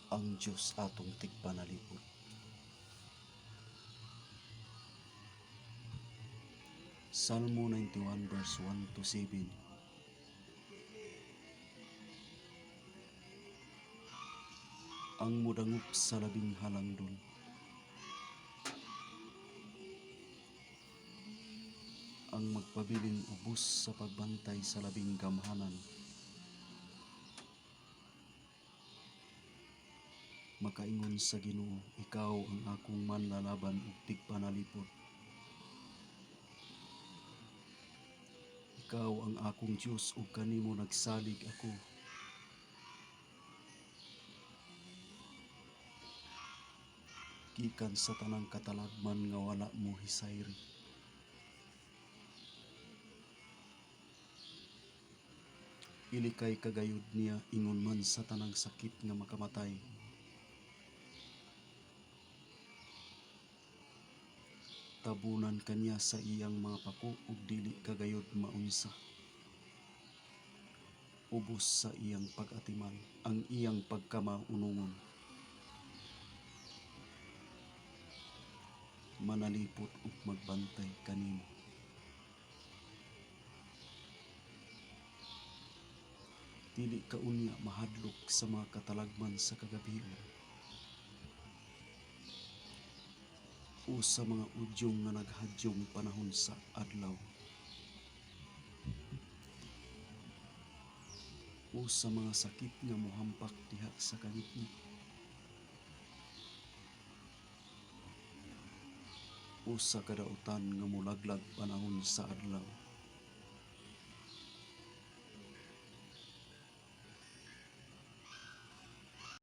Ang Dios atong tigpanalipod. Salmo 91 verse 1 to 7. Ang modangop sa labing halangdon. Ang magpabilin ubos sa pagbantay sa labing gamhanan. Makaingon sa Ginoo, ikaw ang akong manlalaban ug tigpanalipod. Ikaw ang akong Dios ug kanimo nagsalig ako. Gikan sa tanang katalagman nga wala mo hisayri. Ilikay ka gayud niya ingon man sa tanang sakit nga makamatay. Tabunan ka niya sa iyang mga pako ug dili ka gayud maunsa. Ubos sa iyang pag-atiman ang iyang pagkamaunongon. Manalipot ug magbantay kanimo. Dili ka unya mahadlok sa mga katalagman sa kagabhion o sa mga udyong nga naghadyong panahon sa adlaw o sa mga sakit nga mohampak diha sa kangitngit o sa kadautan nga molaglag panahon sa adlaw.